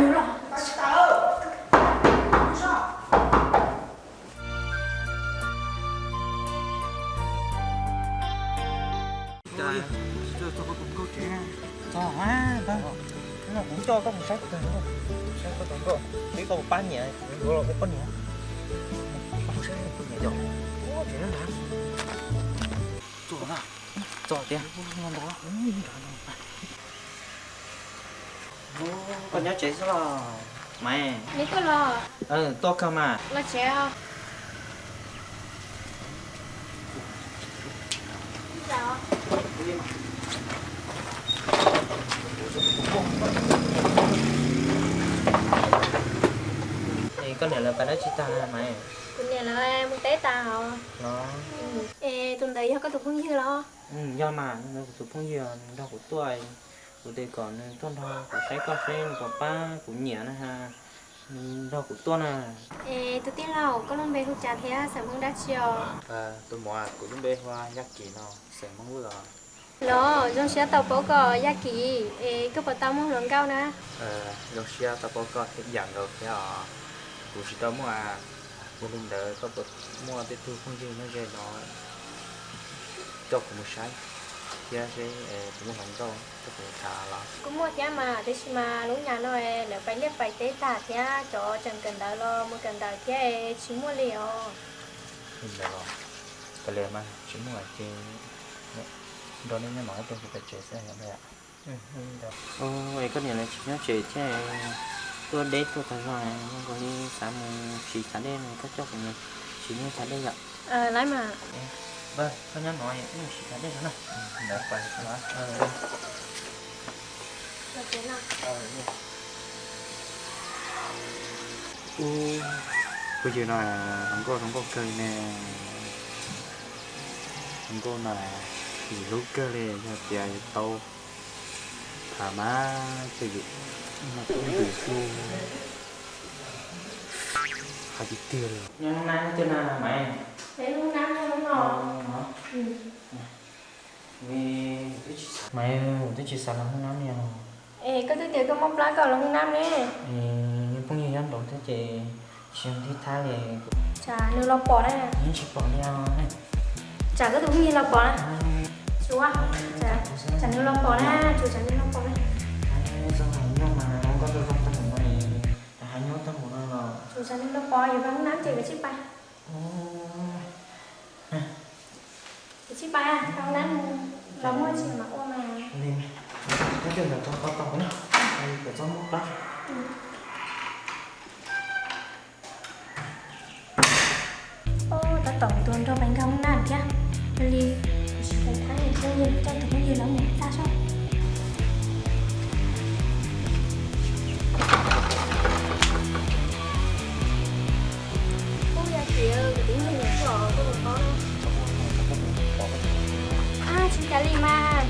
Txog, kuv coj koj mus saib kuv tus hluas nkauj, saib koj tus hluas nkauj, twb koj pab nyiam kuv los koj poj niam, koj mus saib kuv niam cov, tsev no na, txog tiag, koj nyob tsev xwb los Maiv? Tuaj kawg mas. Es koj niam lawv pais dab tsi tag Maiv? Kuv niam lawv mus teb tas os. Es tus ntawd yog koj tus phooj ywg los? Yog mas, nws yog kuv tus phooj ywg, nws nrog kuv tuaj, kuv tias kom nws tuaj nrog kuv saib koj seb nws puas pab kuv nyiam na ha, nws nrog kuv tuaj na. Es tus tij laug, koj lub npe hu cas thiab xeem Hmoob dab tsi os? Tus muam, kuv lub npe hu ua Yaj Kim no, xeem Hmoob Vwj os. Los zoo siab tau paub koj Yaj Kim, es koj puas tau muaj hluas nkauj na? Zoo siab tau paub koj thiab ib yam nkaus thiab os. Kuv tsis tau muaj, yog li ntawd koj puas muaj tej tug phooj ywg nyob ze no coj kuv mus saib thiab seb puas muaj hluas nkauj coj kuv mus tham los? Kuj muaj thiab mas, tiam sis mas lub nyam no lawv pais liaj pais teb tag thiab cov tseem kawm ntawv los mus kawm ntawv thiab tsis muaj li os. Li ntawd los kav liam mas, tsis muaj ces nrog nej nyob no ib pliag kuv pais tsev xwb yom. Es koj niam lawv tsis nyob tsev thiab, tuaj deb tuaj tag zog, zoo nkaus li xav mus siv xav dej no, koj coj kuv mus siv dej xav dej yom. Koj nyob no wb mus siv xav dej no na. Ub, kuv yws no hluas nkauj zoo nkauj kawg ne. Hluas nkauj no yus hlub kawg li, yog tias yus tau tham mas ces yus no tub yus xwb. Hais tiag tiag li. Nyob hnub nab twg na Maiv? Hnub nab no. Maiv, kuv twb tsis xav los hnub nab li os. Es koj twb tias koj muaj plab koj los hnub nab ne. Es phooj ywg nyob nraud thiab ces tsis nti thab li. Tsam nws los pom na. Yeej tsis pom li os. Tsam koj tus phooj ywg los pom na. Tsis ua, tsam nws los pom na, tsuas tsam nws los pom na. Txoj hau nyob mas koj tau zoo tag mus no, hais nyob tag mus no los. Tsuas tsam nws los pom, yuav pais hnub nab ces kav tsij pais. Kav tsij pais, hnub nab los muaj tsis mam ua mas. Li, koj coj ntawm tau tau na, pem txob muab plab. Tab tom tuaj nrog pais nkag hnub nab thiab. Li, kuv sim pais thab nws phooj ywg, coj tus phooj ywg los mus tag soj. Ub, yog tias kuv twb nyiam nyiam koj, koj puas paub? Ab, tsis ua cas li mas.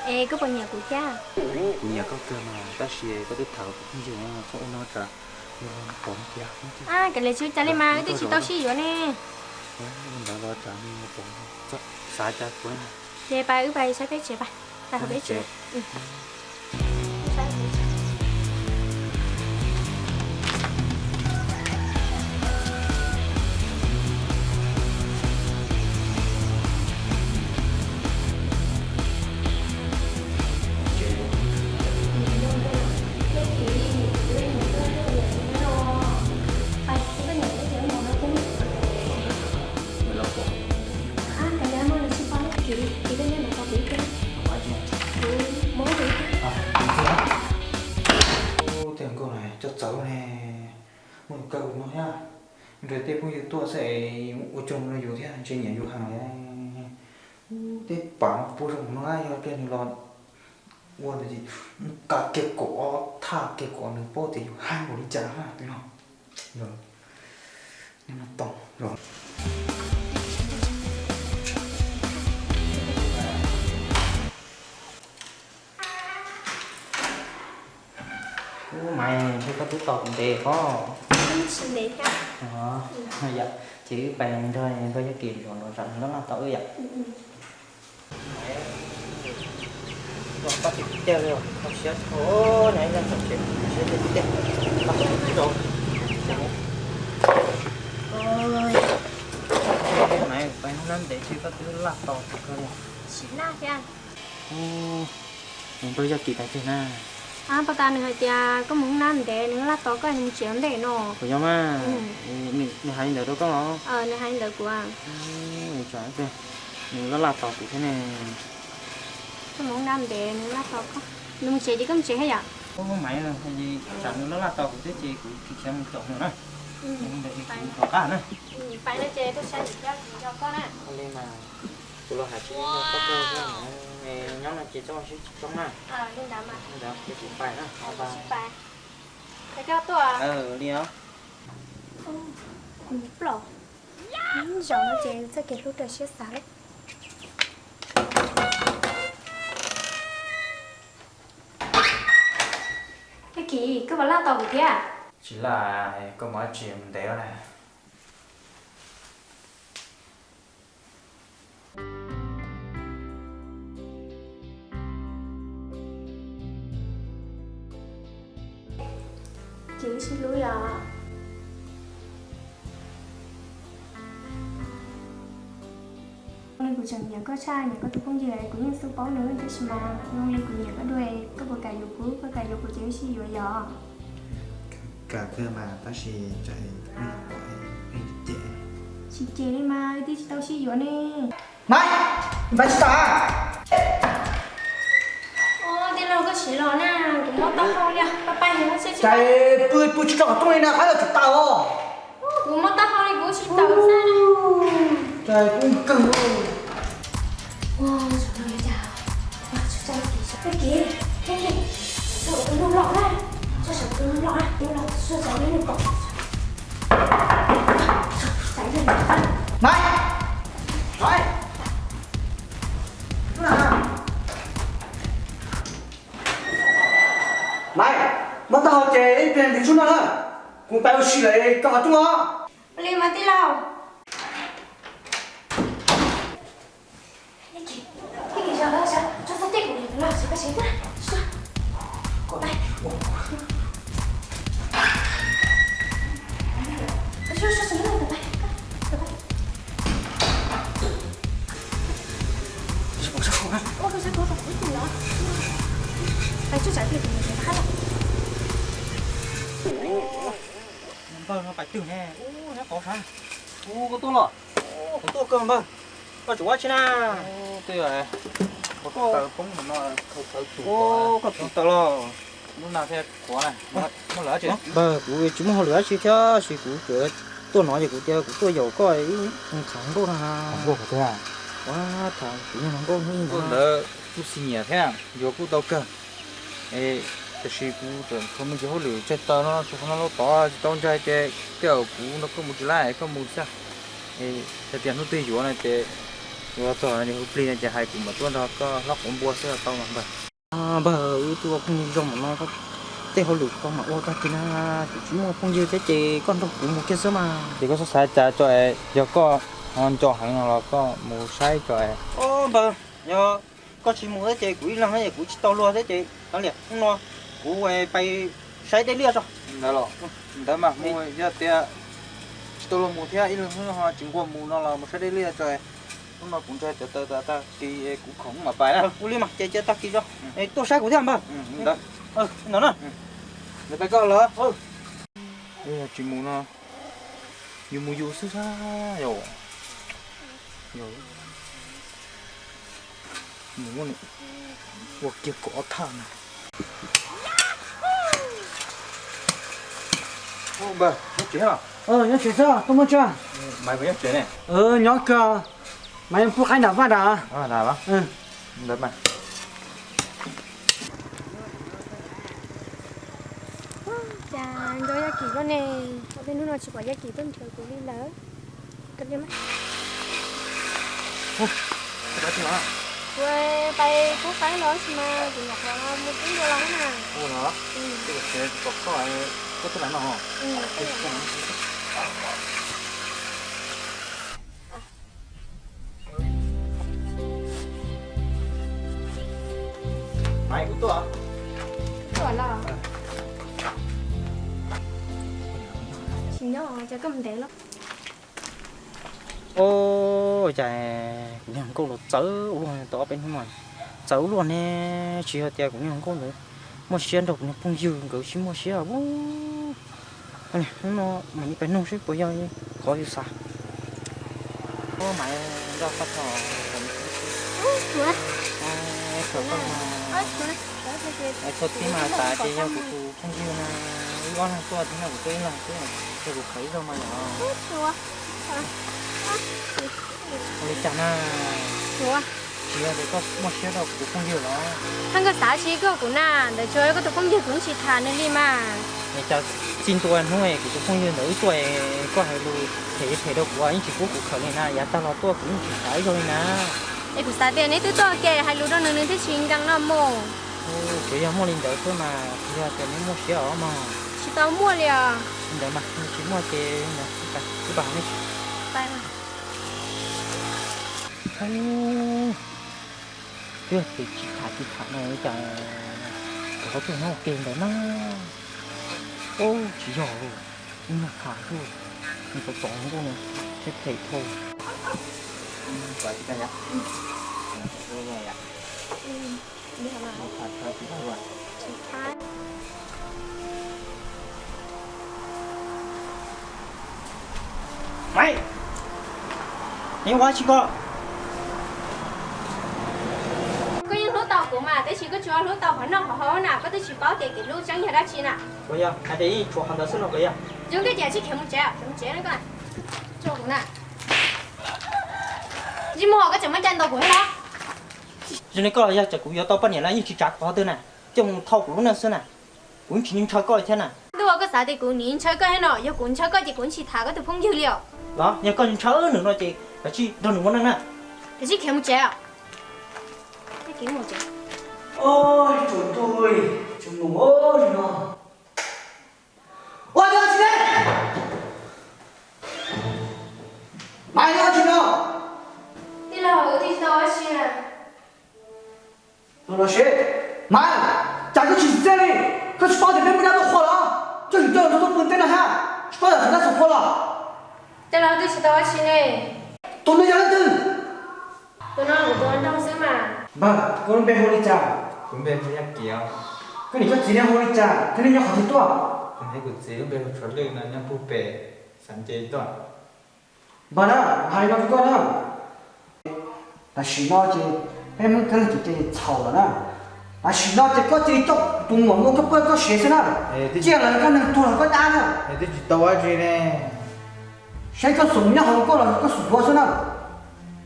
Es koj puas nyiam kuv thiab? Kuv nyiam koj kawg mas, tab sis koj twb tham kuv phooj ywg, txhob ua no tsam nws los pom thiab. Ab, kav liam, tsis ua cas li mas, wb twb tsis tau sib yuav ne. Ntawd los tsam nws pom, xav cas kuv. Ces pais, wb pais saib peb tsev pais, pais hauv peb tsev. Ub, tej nkauj na coj txawv ne, muaj tus kawg no thiab. Nrog tej phooj ywg tuaj xwb es ua tsaug rau yus thiab, ntshe nyiam yus heev li. Ub, tej pam no puab zoo no, yog pliag nws los ua ntawd ces mus kav kiag kaum ob thaj kiag kom nws paub tias yus heev npaum li cas na, twb no. Yog, nej no tau yog. Ub, Maiv, ntshe koj twb tos kuv ntev pob. Tsis ntev thiab. Yog, ces wb pais nrog nkauj Yaj Kim zaum no, zaum no noj tau wb yom. Koj tsis tiag li, koj siab, nyob ib leeg tom tsev siab tiag tiag. Ces koj twb laj tos kuv kawg li. Sim laj thiab. Nws nrog Yaj Kim tag twg na? Ab, pas tas nws hais tias koj mus hoob nab ntev, nws laj tos koj, nws mus tsev ua ntej no. Puas yog mas? Nws hais li ntawd rau koj los? Nws hais li ntawd kuv. Nws laj laj tos kuv thiab ne. Koj mus hoob nab ntev, nws laj tos koj. Nws mus tsev ces koj mus tsev thiab yom? Maiv, tsam nws laj laj tos kuv thiab ces kuv khiav mus caum nws na. Kuv rov qab na. Pais no ces tuaj saib kuv thiab kuv nco koj na. Li mas, kuv los hais tsis nco koj kawg, nyob no ces txhob sib txob na. Li ntawd ces kuv pais na. Pais, koj tuaj. Li os. Kuv plom. Zaum no ces txoj kev hlub rau siab xav lawm. Yaj Kim, koj puas laj tos kuv thiab? Tsis laj, koj mus dab tsi ntev na? Ces wb sib hlub yom. Li kuv tseem nyiam koj tshaj nyiam koj tus phooj ywg, kuv yeej xub paub nws, tab sis mas zoo li kuv nyiam koj dua, koj puas kam yuav kuv? Koj kam yuav kuv ces wb sib yuav yom. Kam kawg mas, tab sis tsam wb yuav pom wb cem. Tsis cem li mas, wb twb tsis tau sib yuav ne. Maiv, maiv tsis tas. Tij laug, koj siv los na, kuv mob taub hau li, pab pab. Cas pw pw tsis tso qhov rooj li na, qab los tsis tas os. Kuv mob taub hau li, kuv tsis tau xwb. Cas kuv kawg. Maiv, Maiv, Maiv, mob taub hau ces ib pliag nws tsuag no na, kuv pais ua si lawm, koj qhov rooj os. Li mas tij laug. Npawg no pais twg ne? Ub, nyob qhov sab. Ub, koj tuaj los? Kuv tuaj kawg npawg. Koj tsis ua tsi na? Twb yog koj taws poob no, koj tsis taws los. Lub no thiaj qhuav na. Npawg, kuv tsis muaj hauj lwm dab tsi thiab, sis kuv tsuas tuaj no ces kuv tias kuv tuaj yaum koj ib qhov nkauj no. Nkauj qhov twg? Ua tham kuv yog nkauj hnub ntawd kuj xi nyiam thiab, yuav kuj tau kawg. Tiam sis kuv tseem tshuav me ntsis hauj lwm tseg taw no, tsis qhov no lub tod tsis tau ntshai ces tej zaum kuv nrog koj mus tsis laib, koj mus xwb. Yog tias hnub twg yuav no ces yuav txog hu plig no ces hais kuv mam tuaj nrog koj hlob quav npua xwb tau mas npawg. Npawg, wb tuaj ua phooj ywg zoo mam no, tej hauj lwm koj mam ua tag kis na, kuv tsis muaj phooj ywg thiab ces koj nrog kuv mus kiag xwb mas. Ces koj xav xav cas tso es yog koj ho nco heev no los koj mus saib tso es. Npawg, yog koj tsis mus thiab ces kuv ib leeg thiab ces kuv tsis tau luag thiab ces kav liam, hnub no kuv pais saib dej liaj tso. Ntawd los, ntawd mas mus, yog tias tsis tau luag mus thiab ib leeg hnub no ho tsis nquag mus no los mus saib dej liaj tso. Hnub no kuv ntshai cov taw tag kis kuv khoom mam pais na. Ua li mas ces cia tag kis tso, tuaj saib kuv thiab npawg. Ntawd na, ntawd pais koj los. Yog tsis mus no yus mus yus xwb sab yom. Mus ua kiag kaum ob thaj na. Nyob tsev xwb, tuaj muaj tsa. Maiv puas nyob tsev ne? Nyob kawg, Maiv pub qaib nram vaj nrad. Cas nco Yaj Kim loj ne, ua peb hnub no tsis pom Yaj Kim tuaj nrhiav kuv li lawm. Kuv pais pub qaib los sis mas kuv nyuam qhuav mus pub dua los na. Maiv, kuv tuaj. Tuaj los. Tsis nyob ces koj mus ntev los. Os, Ua cas kuv niag hluas nkauj ntawd txawv ua luaj tau ob peb hnub no, txawv ua luaj ne. Tsis yog tias kuv niag hluas nkauj ntawd muaj siab nrog kuv niag phooj ywg nkawd, tsis muaj siab. Hnub no mam li pais nug seb puas yog qhov yus xav. Mas nrog koj tho, txhua txhia mas xav tias yog kuv tus phooj ywg na, wb ob leeg tuaj thiab no kuv tuaj ib leeg xwb, yog kuv khawv ib zaug mas yog. Ua li cas na? Tsis yog tias koj muaj siab rau kuv tus phooj ywg los? Koj xav tsis koj kuv na, ntawd tsuas yog koj tus phooj ywg, kuv tsis tham nws li mas. Cas txij ntua hnub kuv tus phooj ywg ntawd wb tuaj, koj hais lus phem phem rau kuv yeej tsis pub kuv khawv li na, yav tag los tuaj kuv yeej tsis tham ib zaug li na. Es kuv xav tias neb twb tuaj ua ke hais lus rau nws, nws thiaj tsis nkees no mus. Tsuas yog muaj li ntawd xwb mas, tsis yog tias neb muaj siab os mog. Tsis tau muaj li os. Li ntawd mas nws tsis muaj ces wb pais, wb pais hauv nej tsev. Twb tias tsis tham tsis tham no cas, cov hlob tuaj nyob ua ke ntawd na. Ub, tsis yog, ib nyuag tham xwb, nws txom txom nkauj no, seb phem dhau. Maiv, neb ua dab tsi ko? Koj yeej hlub tau kuv mas, tab sis koj tsuas hlub tau qhov noj qhov haus na, koj twb tsis paub tias kev hlub tseeb yog dab tsi na. Puas yog hais tias yeej tshuav qhov ntawd xwb no puas yog? Zoo nkauj ces tsis khiav mus tsev, khiav mus tsev na koj. Tso kuv na. Tsis muaj, koj tseem muaj cai ntaus kuv thiab los? Zoo li koj los yog, txawm kuv yuav tau poj niam los yeej tsis tsav kuv qhov twg na, coj mus thauj kuv lub neej xwb na. Kuv yeej tsis ntshaw koj li thiab na. Ntuj, koj xav tias kuv nim ntshaw koj thiab no? Yog kuv ntshaw koj ces kuv tsis tham koj tus phooj ywg li os. Los yog koj ntshaw nws no ces kav tsij nrog nws ua neej na. Kav tsij khiav mus tsev. Ua li no. Ua li no tsis ne? Mas yog tsis no? Tij laug, wb twb tsis tau ua si na. Los los seb, Maiv, cas koj tsis txawj li? Koj tsis paub tias peb muaj dab muaj qhua los? Koj yuav coj tus tub pw teb no thiab, tsis paub tias txog dab txog qhua los? Tij laug, twb tsis tau ua si ne. Tus no yog leej twg? Tus no kuv tus hluas nraug xwb mas. Npawg, koj lub npe hu li cas? Kuv npe hu Yaj Kiv. Koj niam koj txiv lub npe hu li cas thiab nej nyob qhov twg tuaj? Kuv niam kuv txiv lub npe hu Tshuav Lwj no, nyob puag pem Xav Nce tuaj. Npawg na, kuv hais li no rau koj na. Tam sim no ces peb Hmoob Keeb ces txhaum lawm na. Tam sim no ces koj cia li coj tus muam mus ua koj poj koj sev xwb na. Cia lawm koj neeg tuag los koj dab na. Twb tsis tau ua dab tsi ne. Saib koj xub nyob hauv koj los koj xub duav xwb na.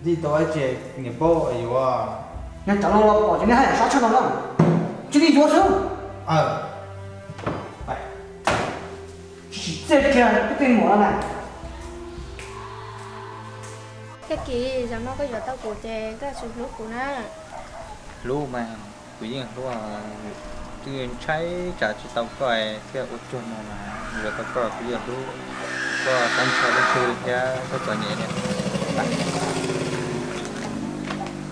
Twb tsis tau ua dab tsi, niam paub yuav. Yog cov laus los pom ces nej haj yam sab tshaj no na. Cia li yuav xwb. Tsis txawj kiag koj tej muam no na. Kab Kis, zaum no koj yuav tau kuv ces koj yuav tsum hlub kuv na. Hlub mas, kuv yeej hlub, twb ntshai tsam tsis tau koj thiaj ua cuag no mas, yuav tau koj kuv yeej hlub. Koj txhob ntshai leej twg thiab koj txom nyem li.